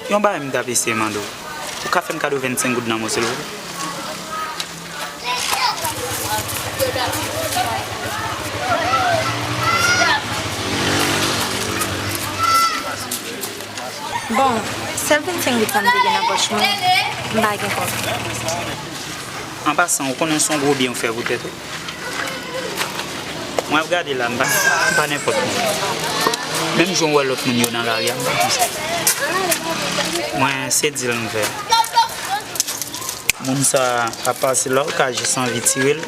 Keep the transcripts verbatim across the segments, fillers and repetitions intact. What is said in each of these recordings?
Yon bagay m t ap eseye mande w. Ou ka fè m kado vennsenk goud nan men w, silvouplè? Bon, sèl vennsenk goud sa m te gen nan pòch mwen, m pa gen kòb. An pasan, ou konnen se yon gwo byen ou fè pou tèt ou. Mwen ap gade la, m pa, m pa nenpòt moun. Menm jan w wè lòt moun yo nan lari a, m pa konsa. Mwen, se dil m fè. Moun sa ap pase la, ou ka jis anvi tire l,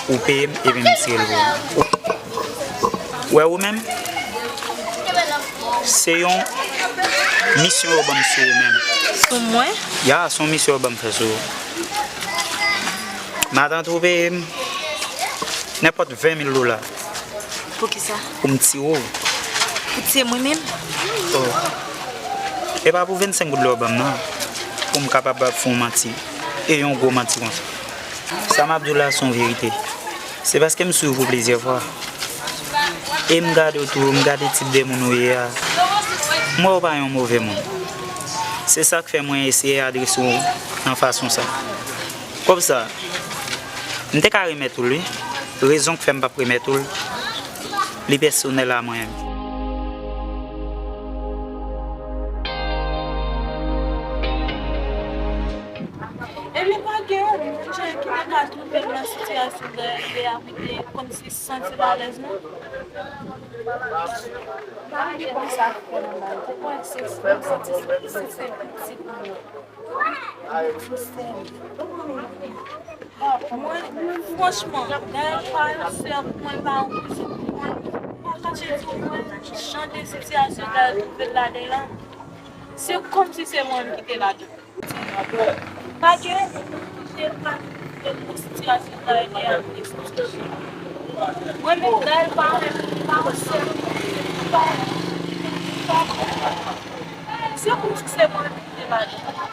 ou peye m, epi m tire l pou ou. Wè ou menm, se yon misyon yo ban m sou ou menm. Sou mwen? Ya, se yon misyon yo ban m fè sou ou. Matant ou peye m nenpòt ven mil dola. Poukisa? Pou m tiye w. Pou tiye mwen menm? Oh. E pa pou vennsenk goud la w ban m nan, pou m kapab ap fè w manti. E yon gwo manti konsa. Sa m ap di w la se yon verite. Se paske m swiv ou plizyè fwa. E m gade w tou, m gade tip de moun ou ye a. M wè w pa yon move moun. Se sa k fè mwen eseye adrese w nan fason sa. Kòb sa, m te ka remèt ou l, wi. Rezon k fè m p ap remèt ou l, li pèsonèl a mwen. Ebyen, pa gen yon moun ki te ka twouve m nan sitiyasyon dayè li ye a, pou te kòmsi santi l alèz, non. Pa gen konsa k fè nan bal. Ou kwè se, se, se, se pitit mwen. Mwen, franchman, Gaël pa yon sè pou mwen, pa yon kouzen pou mwen. Mwen pa kache di w, mwen, jan de sitiyasyon Gaël twouve l ladan l lan, se kòmsi se mwen menm ki te ladan l. Pa gen moun ki te ka twouve l nan sitiyasyon Gaël ye a. Mwen menm, Gaël pa, pa yon sè, pa, pa, se kòmsi se mwen menm ki te ladan l.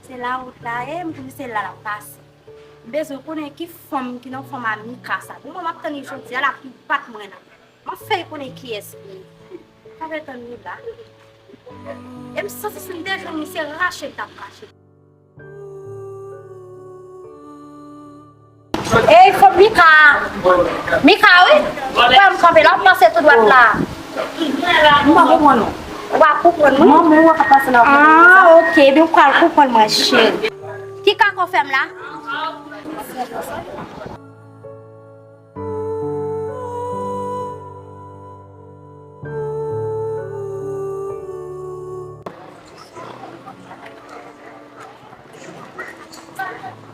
Se la wout la ye, m konnen se la l ap pase. M bezwen konnen ki fanm ki nan fòm a Mika sa. Bon, mwen m ap tann li jodi a la pou li bat mwen la. M ap fè l konnen kiyès li ye. M ap tann li la. E m santi si m te jwenn li, se rache l t ap rache. Ey, fanm Mika! Mika, wi! Ou wè m kanpe la, w ap pase tou dwat la. M pa konprann ou. Ou pa konprann mwen? Manman w ap pase la, w ap konprann sa. Ah, ok, ebyen ou pral konprann mwen, cheri. Ki kaka w fè m la?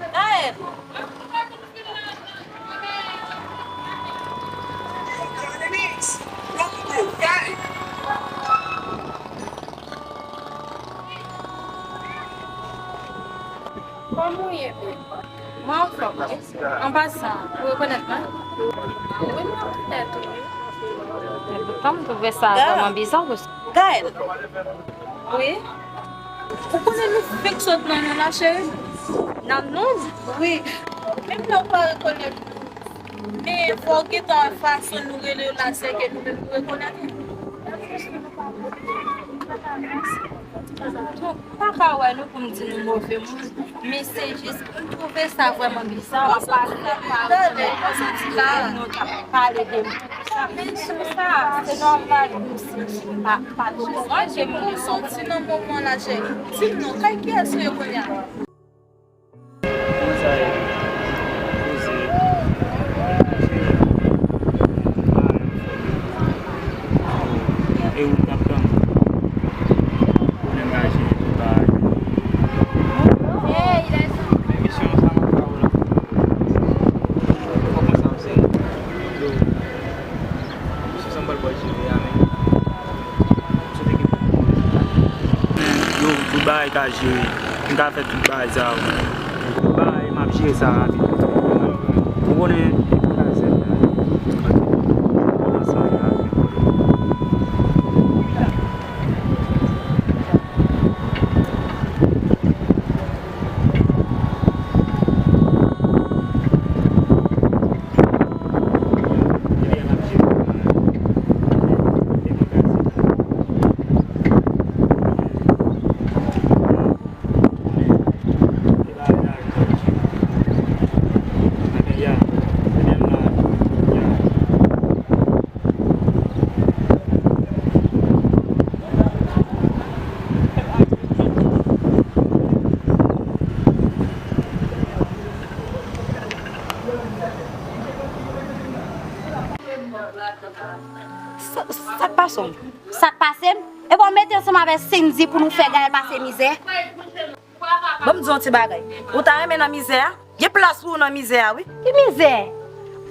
Gaël! Kòman w ye menm? Mwen anfòm wi. An pasan, ou rekonèt mwen? Wi, mwen rekonèt ou wi. Epoutan, m twouve sa vrèman biza paske Gaël. Wi? Ou konnen nou fenk sot nan nou la, cheri? Nan nou? Wi. Menm lè ou pa rekonèt nou, men fò w gentan wè fason nou rele yo la, se ke nou menm nou rekonèt nou. Donk, m pa ka wè nou pou m di nou move moun, men se jis, m twouve sa vrèman biza, w ap pale, w ap pale, nou t ap pale de moun. Men sou sa, se nòmal pou m santi m pa, pa twò ranje m. Ou santi nan moman la, cheri? Di m non, kay kiyès ou ye kounye a? Kòman sa ye? Poze. E ou t ap tann? Pwoblèm la jere tout bagay. Hey, les amis. Misyon sa mwen pa wè la. Kòman sa w se? Misye sanble bò jere a, men. Yo, tout bagay ka jere. M ka fè tout bagay sa yo. Tout bagay, m ap jere sa rapid. Ou konnen, e pou la sèt la. Ansanm la. Sa, sa k pase w? Sa k pase m? Epi w mete ansanm avèk Cindy pou nou fè Gaël pase mizè? Ban m di w yon ti bagay. Ou ta renmen nan mizè a? Gen plas pou ou nan mizè a, wi. Ki mizè?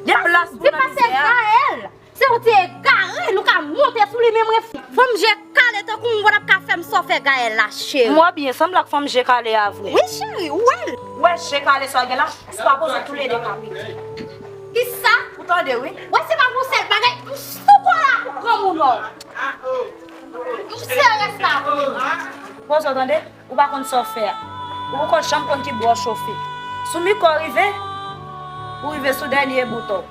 Gen plas pou ou nan mizè a. Se pase Gaël. Se yon ti egare, nou ka monte sou li, men mwen, fanm je kale tankou m, w ap ka fè m sa w fè Gaël la, cheri. M wè byen, sanble ak fanm je kale a vre. Wi, cheri, ou wè l. Ou wè je kale sa w gen la? Se pa poze toulede ka pete. Kisa? Ou tande, wi. Wè, se pa pou sèl bagay. M sou kò la pou granmoun, non. M serye sa pou ou. Poze w tande? Ou pa konn sa w fè a. Ou poko janm konn ki bò w chofe. Sou mikwo w rive, ou rive sou dènye bout w.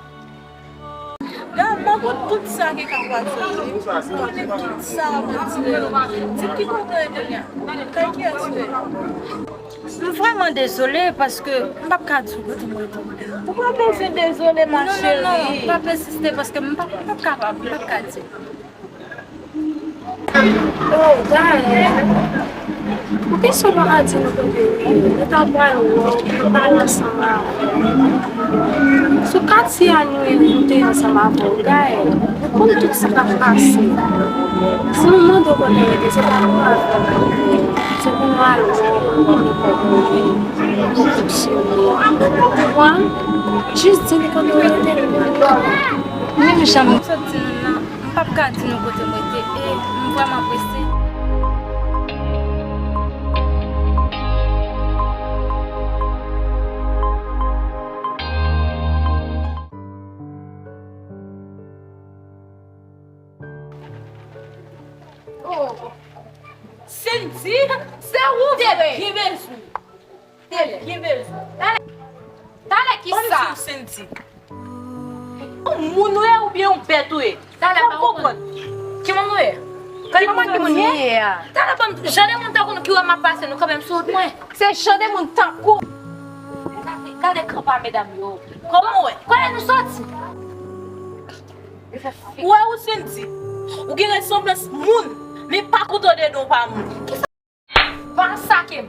Gad, m pa konn tout sa ki ka pase. M konnen tout sa ap retire yo. Di m ki kote w ye kounye a? Kay kiyès ou ye? M vrèman dezole paske m p ap ka di w kote m rete. Ou pa bezwen dezole, ma cheri. Non, non, non, pa pèsiste paske m p ap, m p ap kapab, m p ap ka di. Oh, Gaël. Ou kesyon pa ka di nou kote w ye. Nou ta pral wè w, nou pale ansanm avè w. Sou katye a nou ye, nou te ansanm avè w, Gaël. Ou konn tout sa k ap pase. Si nou mande w kote w rete, se pa pou avè w, se pou nou al wè w, pou nou konnen kòman w ye, pou nou fonksyone. Ou konprann? Jis di nou kote w rete, nou pral wè w. Menm jan m sot di nou nan, m p ap ka di nou kote m rete e m vrèman prese. Oh, Cindy, se ou vre? Ki bezwen? Talè. Ki bezwen? Talè. Talè ki sa? Ban m di w, Cindy. Ou moun ou ye oubyen ou bèt ou ye? Talè, m pa konprann. Ki moun ou ye? Ki moun ou ye a? Talè, ban m, jan de moun tankou nou ki wè m ap pase, nou kanpe m sou wout mwen. Se jan de moun tankou. Gade, gade kanpa medam yo. Kòman w wè? Kote nou soti? Ou wè ou Cindy? Ou gen resanblans moun, men pa kote w dedan w pa moun. Pa sake m.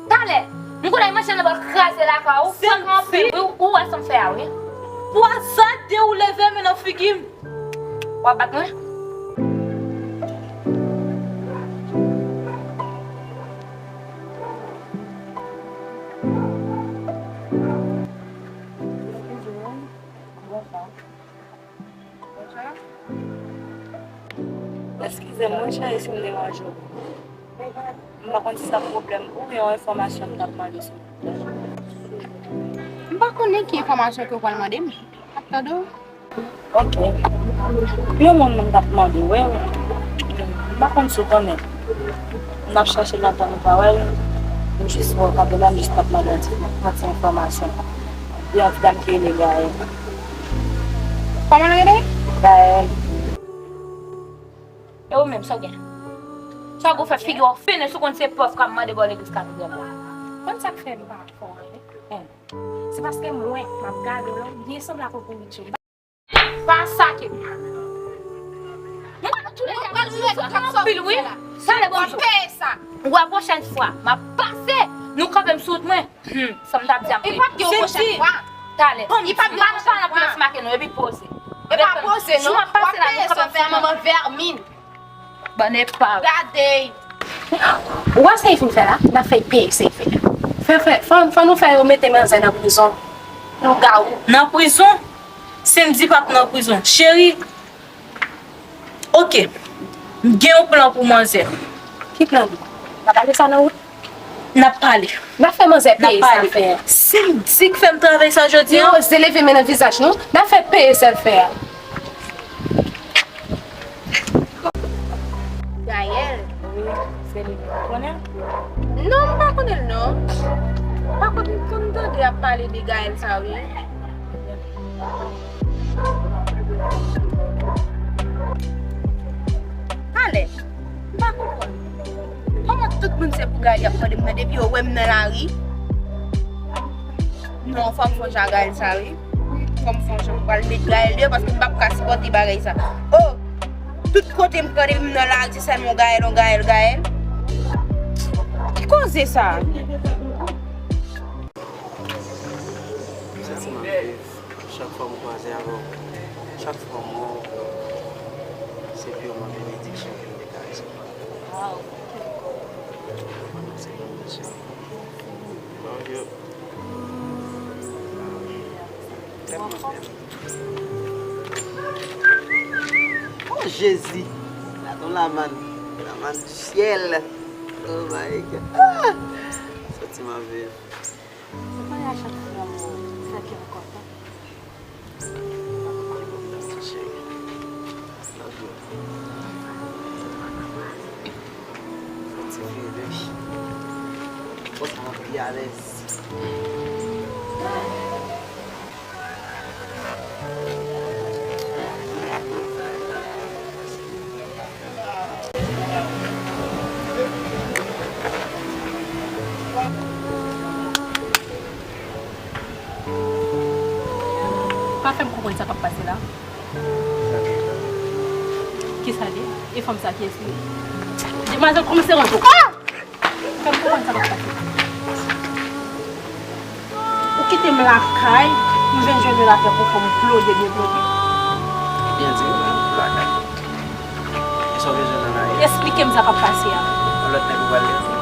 Talè, m konnen manje nan bòl kraze lakay ou. Fòk m anpe, wi, ou wè sa m fè a, wi. Pou azade ou leve men nan figi m. W ap bat mwen? Eskize m, wi, cheri, si m deranje w. M pa konn si sa pwoblèm pou w, yon enfòmasyon m t ap mande, silvouplè. M pa konnen ki enfòmasyon ke w pral mande m. M ap tande w. Ok. Yon moun m t ap mande w, wi. M pa konn si w konnen. M ap chache l antan nou pa wè l. M jis wè w kanpe la, m jis t ap mande w ti, yon ti enfòmasyon. Yon ti dam ki rele Gaël. Kòman l rele? Gaël. E ou menm, sa w gen? Fòk ou fè figi w fini si w konn se pòv k ap mande bò legliz katedral la. Konn sa k fè m pa fè w anyen? Se paske mwen, m ap gade w la, ou byen sanble ak yon pouricho. Pa sa ke. Mwen, antouleka, m ap soufri anpil, wi. Talè, bonjou. W ap peye sa. Ou wè, pwochèn fwa, m ap pase, nou kanpe m sou wout mwen. Hmm, sa m t ap di a m. Li p ap gen yon pwochèn fwa. Talè. Li p ap gen yon pwochèn fwa. M ap pale anpil ansanm ak nou, epi poze. E pa poze, non. W ap peye sa w fè a, manman vèmin. Bann epav. Gade. Ou wè sa y fin fè la? N ap fè y peye sa y fè. Fè, fè, fò, fò nou fè yo mete manzè nan prizon. Lougawou. Nan prizon? Si m di p ap nan prizon. Cheri, oke. M gen yon plan pou manzè. Ki plan li? N ap pale sa nan wout? N ap pale. N ap fè manzè peye sa l fè a. Si m di k fè m travay sa jodi a. Li oze leve men nan vizaj nou. N ap fè peye sa l fè a. Gaël. Wi, se li menm. Ou konnen l? Non, m pa konnen l non. M pa konn, m konn tande y ap pale de Gaël sa wi. Talè, m pa konprann. Kòman tout moun se pou Gaël y ap mande m nan depi yo wè m nan lari? Non, fò m sonje a Gaël sa wi. Fò m sonje pou pral met Gaël deyò paske m p ap ka sipòte bagay sa. Oh! Tout kote m pran depi m nan lari se sèlman Gaël, on Gaël, Gaël. Ki koze sa? M santi m ap viv chak fwa m kwaze avè w. Chak fwa m wè w, se pi yon benediksyon ke m te ka resevwa. Waw. Se benediksyon. Bon Dye. Tèlman bèl. Oh Jezi! Gade yon lamann. Lamann du ciel. Oh my God. Ah! Santi m ap viv. Ou konnen a chak fwa m wè w, sa fè m kontan. Love you. Fò ti vire. Fò sa mwen pi alèz. Pa fè m konprann sa k ap pase la. Kisa li? E fanm sa kiyès li? Demwazèl kòmanse rantre. Ah! Fè m konprann sa k ap pase. Ou kite m lakay, m vin jwenn yon afè pou fè m plode, deplode. Byen di, ou lakay. E sa w bezwen nan lari? Esplike m sa k ap pase a. Yon lòt nèg ou pral li?